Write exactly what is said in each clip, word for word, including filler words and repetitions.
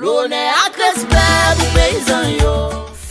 Lonè ak respè pou peyizan yo.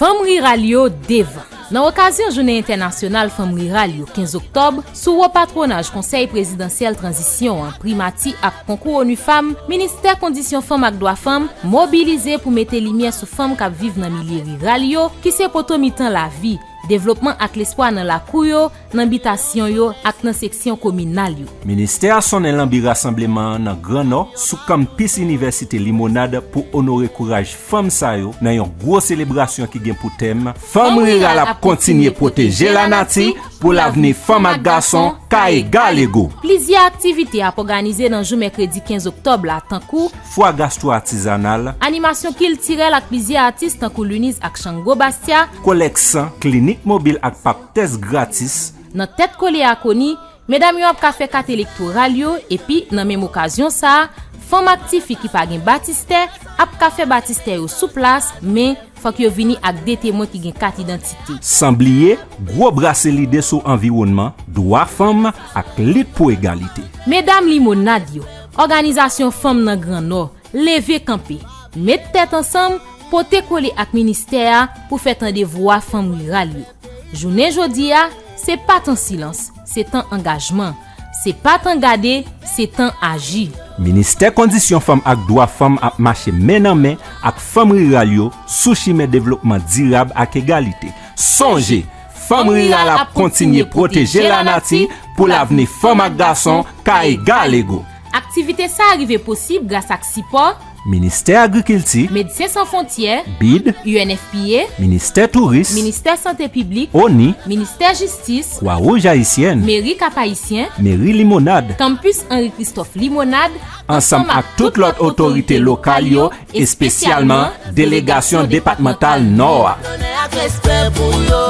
Fanm riral yo devan. Nan okazyon Jounen Entènasyonal Fanm Riral yo, kenz oktòb, sou wo patwonaj Konsèy Prezidansyèl Tranzisyon an, Primati ak konkou ONU Fanm, Ministè Kondisyon Fanm ak Dwa Fanm mobilize pou mete limyè sou fanm k ap viv nan milye riral yo, ki se poto mitan lavi, devlopman ak lespwa nan lakou yo, nan bitasyon yo ak nan seksyon kominal yo. Ministè a sonnen lanbi rasanbleman an nan Gran Nò, sou kanpis Inivèsite Limonad, pou onore kouraj fanm sa yo nan yon gwo selebrasyon ki gen pou tèm Fanm riral ap kontinye pwoteje lanati pou lavni fanm ak gason ka egal ego. Plizyè aktivite ap òganize nan jou mèkredi kenz oktòb la, tankou fwa gastwo-atizanal, animasyon kiltirèl ak plizyè atis tankou Luniz ak Chango Bastia, kolèk san, klinik mobil ak pak tès gratis. Nan Tèt Kole Akoni, medam yo ap ka fè kat elektoral yo, epi nan menm okazyon sa a, fanm ak tifi ki pa gen batistè ap ka fè batistè yo sou plas, men fòk yo vini ak de temwen ki gen kat idantite. San bliye, gwo brase lide sou anviwònman, dwa fanm ak lit pou egalite. Medam Limonad yo, òganizasyon fanm nan Gran Nò, leve kanpe, met tèt ansanm, pote kole ak ministè a pou fè tande vwa fanm riral yo. Jounen jodi a, se pa tan silans, se tan angajman. Se pa tan gade, se tan aji. Ministè Kondisyon Fanm ak Dwa Fanm ap mache men nan men ak fanm riral yo sou chimen devlopman dirab ak egalite. Sonje, fanm riral ap kontinye pwoteje lanati pou lavni fanm ak gason ka egal ego. Aktivite sa a rive posib gras ak sipò Ministè Agrikilti, Medsen San Fwontyè, bid, U N F P A, Ministè Touris, Ministè Sante Piblik, ONI, Ministè Jistis, Kwa Wouj Ayisyèn, Meri Kap Ayisyen, Meri Limonad, Kanpis Henri Christophe Limonad, ansanm ak tout lòt otorite lokal yo, espesyalman delegasyon depatmantal Nò a. Lonè ak respè pou yo.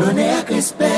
Lonè ak respè